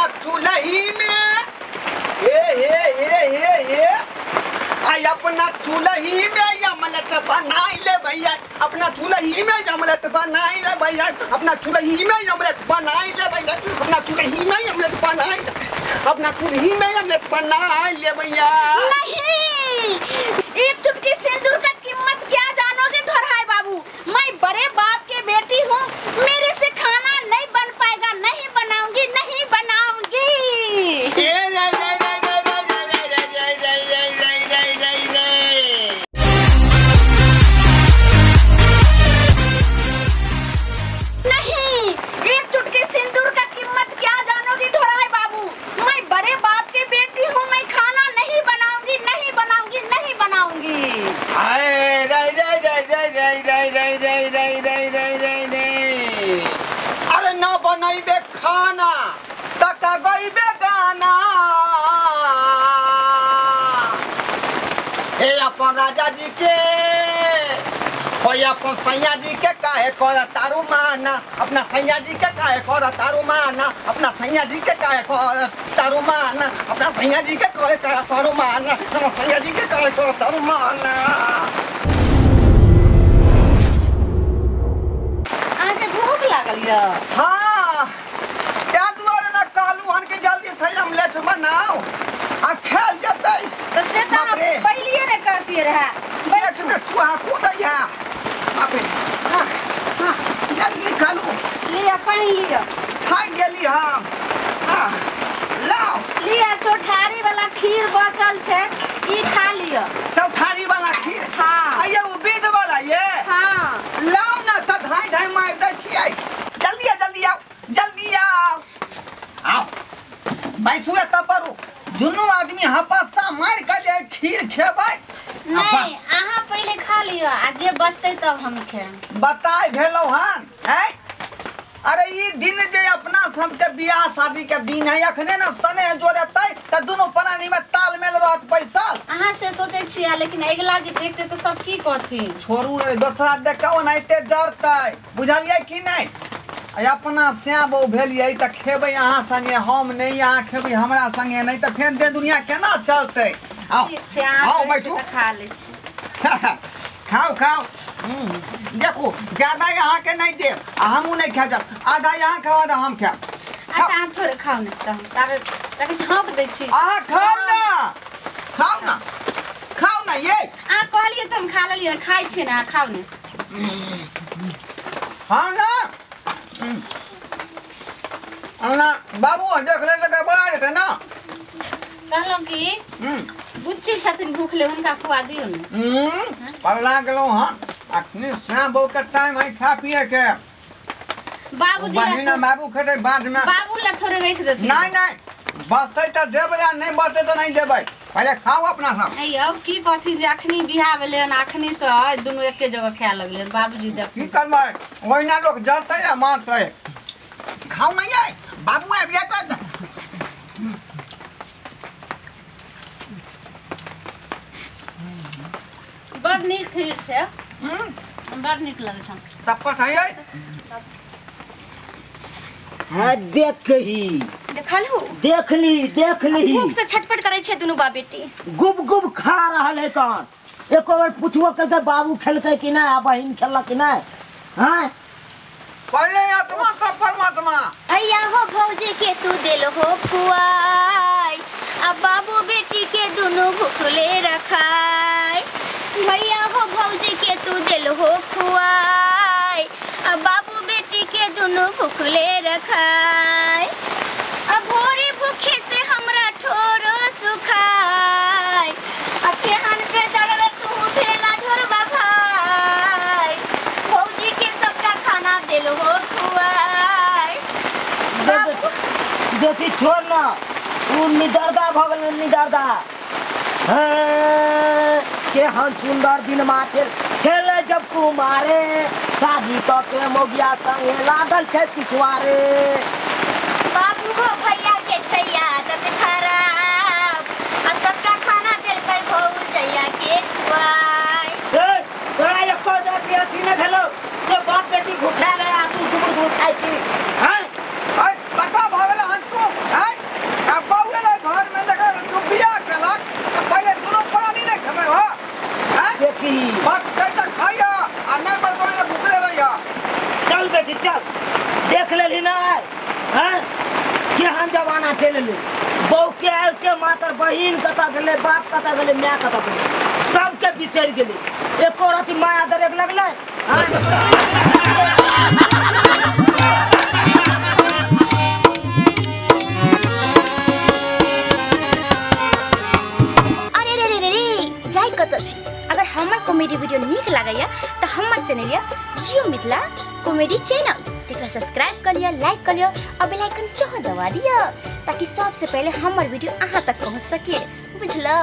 अपना चूल्ही में हे हे हे हे हे आई अपना चूल्ही में अमलेट बनाई ले भैया, अपना चूल्ही में अमलेट बनाई ले भैया, अपना चूल्ही में अमलेट बनाई ले भैया, अपना चूल्ही में अमलेट बनाई, अपना चूल्ही में अमलेट बनाई ले भैया। नहीं, एक चुटकी सिंदूर का कीमत क्या जानोगे धोरहाय बाबू? मैं बड़े बाप के बेटी हूँ, मेरे से खाना नहीं बन पाएगा, नहीं बनाऊंगी, नहीं बनाऊंगी। नहीं, एक चुटकी सिंदूर का कीमत क्या जानोगी ढोराय बाबू? मैं बड़े बाप की बेटी हूँ, मैं खाना नहीं बनाऊंगी, नहीं बनाऊंगी, नहीं बनाऊंगी। अरे ना बनाइबे खाना तका गइबे गाना। हे अपन राजा जी के हो अपन सैया जी के काहे कर तारू माना, अपना सैया जी के काहे कर तारू माना, अपना सैया जी के काहे कर तारू माना, अपना सैया जी के काहे कर तारू माना, अपना सैया जी के काहे कर तारू माना। अहाँके भूख लागल य? हाँ, क्या दुआरे ना कहलू हन के जल्दी से ऑमलेट बनाओ आ खेल जतै। तो से त बाप रे। पहिलिए ने कहतिए रहे। पेट में चूहा कूदै है। बाप रे। हाँ, हाँ, जल्दी खालू। लिअ, पानि लिअ। खा गेली हम। हाँ, लाओ। लिअ, चौठारी वाला खीर बचल छै, ई खा लिअ। चौठारी वाला खीर? हाँ। आइए वो बीज वाला ये? हाँ। लाओ ना त धाई धाई मार दै छियै। जल्दी आओ, जल्दी आओ, जल्दी आओ। आओ। बैसू एतऽ पर दुनू आदमी हपस्सा मार के जे खीर खेबै। नहीं, अहाँ पहिले खा लिअ आ जे बचतै तब हम खाएब। बताय भेलौ हन हैं? अरे ई दिन जे अपना सबके बियाह शादी के दिन है, अखने न सने जोड़ेतै त दुनू प्राणी में तालमेल रहत पैसा। अहाँ से सोचै छियै, लेकिन अगिला जे देखतै त सब की कहथिन? छोड़ू रे, दोसरा देखौ ओनाहिते जरतै, बुझलियै कि नहि? अपना स्या बहू भेलियै त खेबै अहाँ संगे, हम नहि, अहाँ खेबै हमरा संगे नहि, त फेर दे दुनिया केना चलतै? आओ आओ बैठू, खा लै छी। खाओ खाओ। देखू ज्यादा अहाँके नहि देब आ हमहूँ नहि खायब, आधा अहाँ खाओ आधा हम खायब। अच्छा अहाँ थोड़े खाउ ने, तऽ ताबे ताबे झोंक दै छी। अहाँ खाउ ना, खाउ ना, खाउ ना। ये अहाँ कहलियै तऽ हम खा लेलियै, खाइ छी ने, अहाँ खाउ ने। हाँ ना ना बाबू देख ले तऽ बड़ा जेतै ना। कहलहुँ कि बुच्ची छथिन भूखले, हुनका खुआ दियौ ने। पगला गेलहुँ हन, अखनी स्या बहू के टाइम है खा पिए के। बाबूजी बहिना बाबू खेतै बाद में, बाबू ला थोड़े रखि देथिन। नहीं नहीं, बचतै तऽ देबै आ नहि बचतै तऽ नहि देबै, पहिले खाउ अपना सब। नहीं, अब की कहथिन जे अखनी बियाह भेलै हन, अखनी से दुनू एके जगह खाए लगलै हन। बाबूजी देखथिन की करबै, ओहिना लोक जरतै आ मारतै। खाउ नहि यै बाबू आबि जायत। बड़ नीक खीर छै, बड़ नीक लगै छै। तब है हाँ, देख ही देखलहु, देख ली, देख ली। भूख से छटपट करे छै दुनू बाप बेटी, गुब गुब खा रहल है। कौन एको बार पूछबो करके बाबू खेलकै कि नहि आ बहिन खेलक कि नहि? हाँ, पहिले आत्मा सब परमात्मा। भैया हो भौजी के तू देल हो खुआई, अब बाबू बेटी के दुनू भूखले रखाई। भैया हो भौजी के तू देल हो खुआई, अब बाबू बेटी के दुनू भूखले रखाई। अब भोरे भूखे से हमरा ठोरो सुखाई, अब केहन पे चढ़ल तू भेला ढोरबा भाई। भौजी के सबटा खाना देल हो खुआई। देखी छोड़ ना, उ निदर्दा भ गेल, निदर्दा। केहन सुंदर दिन मा छेल जब कुमारे, शादी क के मोगिया संगे लागल छै पिछुआरे। बाबू हो भैया के छै आदत खराब, आ सबटा खाना देलकै भौजैया के खुआई। ए तोरा एको जाति अथी नहि भेलौ से बाप बेटी भूखायल है आ तू गुबुर गुबुर खाइ छी? हैं कतऽ भऽ गेल हन तू? हैं चलि एलै। बहू के आबिते मात्र बहिन कतऽ गेलै, बाप कतऽ गेलै, माय कतऽ गेलै, सबके बिसरि गेलै। एको रति माया दरेक लगलै। अरे रे रे रे रे, जाय कतऽ छी? अगर हमर कॉमेडी वीडियो नीक लागैया तऽ हमर चैनल या जियो मिथिला कॉमेडी चैनल तेकरा सब्सक्राइब कर लिअ, लाइक कर लिअ और बेल आइकन सेहो दबा दिअ ताकि सबसे पहले हमर वीडियो अहाँ तक पहुँच सके। बुझलौ?